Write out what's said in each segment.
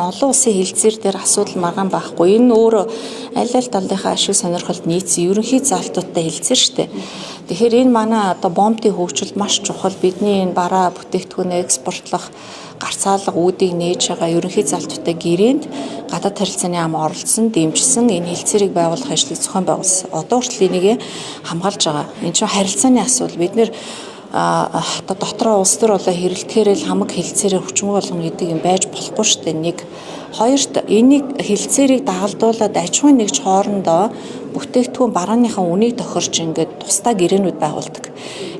Олон улсын хэлцээр дээр асуудал маргаан байхгүй. Энэ өөрөө аль аль талынхаа ашиг сонирхолд нийцсэн ерөнхий залтуудтай хэлцээр шүү дээ. Тэгэхээр энэ манай одоо бомбын хөгжилд маш чухал. Бидний энэ бараа бүтээгдэхүүнээ экспортлох гарцаалга үүдийг нээж байгаа ерөнхий залтуудтай гэрээнд гадаад харилцааны ам оролцсон, дэмжсэн энэ хэлцээрийг байгуулах ажлыг зохион байгуулсан. Одоо хүртэл энийг хамгаалж байгаа. Энэ чинь харилцааны асуудал. Бид нэр одоо дотроо улс төр болоо хэрэлдэхээр л хамаг хэлцээрээ хүчингү болгоно гэдэг юм байж болохгүй шүү дээ. Нэг, хоёрт энийг хэлцээрийг дагалдуулаад аж ахуйн нэгж хоорондоо бүтээгдэхүүн барааныхаа үнийг тохирч ингээд тусдаа гэрээнүүд байгуулдаг.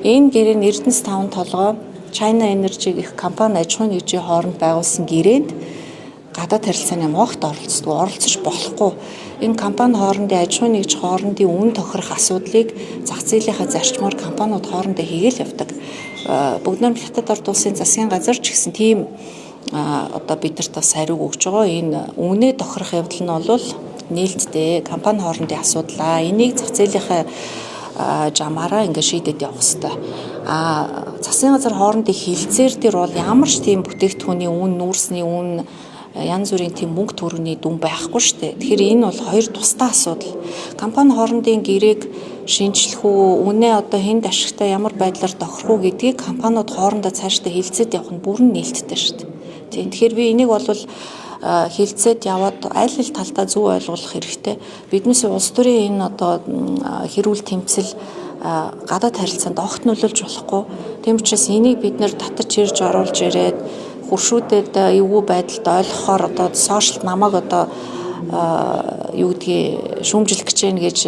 Энэ гэрээ нь Эрдэнэс таван толгой China Energy гэх компани аж ахуйн нэгжийн хооронд байгуулсан гэрээнд гадаад харилцааны огт оролцдог, оролцож болохгүй. Энэ компани хоорондын аж ахуйн нэгж хоорондын үн тохирох асуудлыг зах зээлийнхаа зарчмаар компаниуд хоорондоо хийгээл явдаг. Бүгд найрамдах Хятад ард улсын засгийн газар ч гэсэн тийм одоо бидэрт бас хариуг өгч байгаа. Энэ үнэ тохирох явдал нь бол нээлттэй компани хоорондын асуудал. Энийг зах зээлийнхаа жамаараа ингээд шийдээд явах хэвээр. А засгийн газар хоорондын хилцээр дээр бол ямар ч тийм бүтээгдэхүүний үн, нүүрсний үн, янз бүрийн тийм мөнгө төгрөгийн дүн байхгүй шүү дээ. Тэгэхээр энэ бол хоёр тусдаа асуудал. Компани хоорондын гэрээг шинжлэх үү, үнэ одоо хэнд ашигтай ямар байдлаар тохирох уу гэдгийг компаниуд хоорондоо цаашдаа хилцээд явах нь бүрэн нээлттэй шүү дээ. Тийм. Тэгэхээр би энийг бол хилцээд яваад аль аль талдаа зөв ойлгох хэрэгтэй. Биднээс улс төрийн энэ одоо хэрүүл тэмцэл гадаад харилцаанд огт нөлөөлж болохгүй. Тийм учраас энийг бид нэр татаж ирж оруулж ирээд хуршүүдэд эвгүй байдалд ойлгохоор одоо сошиалд намайг одоо юу гэдгийг шүүмжлэх гэж байна гэж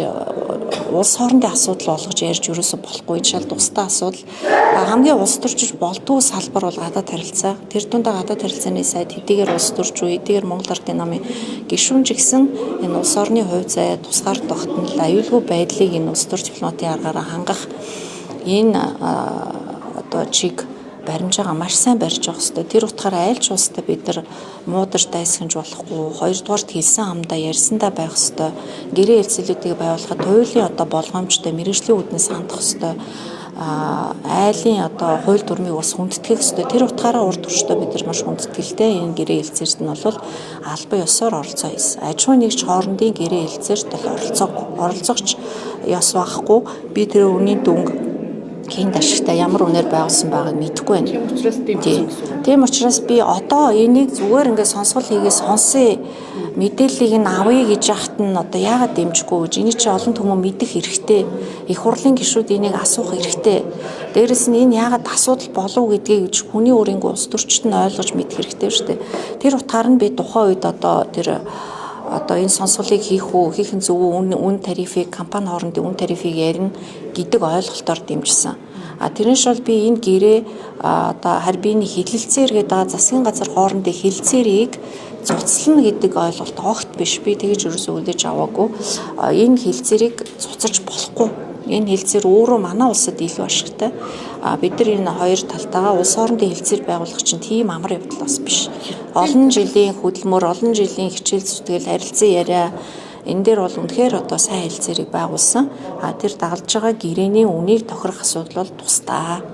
улс хоорондын асуудал болгож ярьж юусоо болохгүй. Энэ шал тусдаа асуудал. Хамгийн улс төрчиж болдгоо салбар бол гадаад харилцаа. Тэр дундаа гадаад харилцааны сайд хэдийгээр улс төрч үү, хэдийгээр Монгол Ардын намын гишүүн ч гэсэн энэ улс орны хувь заяа тусгаар тогтнол аюулгүй байдлыг энэ улс төр дипломатын аргаараа хангах энэ одоо чиг баримжаагаа маш сайн барьж явах хэрэгтэй. Тэр утгаараа аль ч улстай бид нар муударч дайсагнаж болохгүй. Хоёрдугаарт хэлсэн хамдаа ярьсандаа байх хэрэгтэй. Гэрээ хэлцэлүүдийг байгуулахад туйлын одоо болгоомжтой мэргэжлийн үүднээс хандах хэрэгтэй. Айлын одоо хууль дүрмийг бас хүндэтгэх хэрэгтэй. Тэр утгаараа урд төрчдөө бид нар маш хүндэтгэлтэй энэ гэрээ хэлцээрт нь бол албан ёсоор оролцоо хийсэн. Аж ахуйн нэгж хоорондын гэрээ хэлцээрт бол оролцогч ёс байхгүй. Би тэр үнийн дүнг хэнд ашигтай ямар үнээр байгуулсан байгааг мэдэхгүй байна. Тийм учраас дэмжсэн гэсэн үг. Тийм учраас би одоо энийг зүгээр ингээд сонсгол хийгээ сонсъё, мэдээллийг нь авъя гэж яхад нь одоо яагаад дэмжихгүй гэж энийг чи олон түмэн мэдэх хэрэгтэй. Их хурлын гишүүд энийг асуух хэрэгтэй. Дээрэс нь энэ яагаад асуудал болов гэдгийг хүний өөрийн улс төрчд нь ойлгож мэдэх хэрэгтэй шүү дээ. Тэр утгаар нь би тухайн үед одоо тэр одоо энэ сонсголыг хийх үү, хийх нь зөв үү, үн тарифыг компани хоорондын үн тарифыг ярина гэдэг ойлголтоор дэмжсэн. А тэрнээс бол би энэ гэрээ одоо харбины хилэлцээр гэдэг байгаа засгийн газар хоорондын хилцээрийг цуцлана гэдэг ойлголт огт биш. Би тэгж ерөөсөө хүлээж аваагүй. Энэ хилцээрийг цуцалж болохгүй. Энэ хилцээр өөрөө манай улсад илүү ашигтай. А бид нар энэ хоёр талтайгаа улс хоорондын хилцээр байгуулах чинь тийм амар явдал бас биш. Олон жилийн хөдөлмөр, олон жилийн хичээл зүтгэл, харилцан яриа энэ дээр бол үнэхээр одоо сайн хилцээрийг байгуулсан. А тэр дагалж байгаа гэрээний үнийг тохирох асуудал бол тусдаа.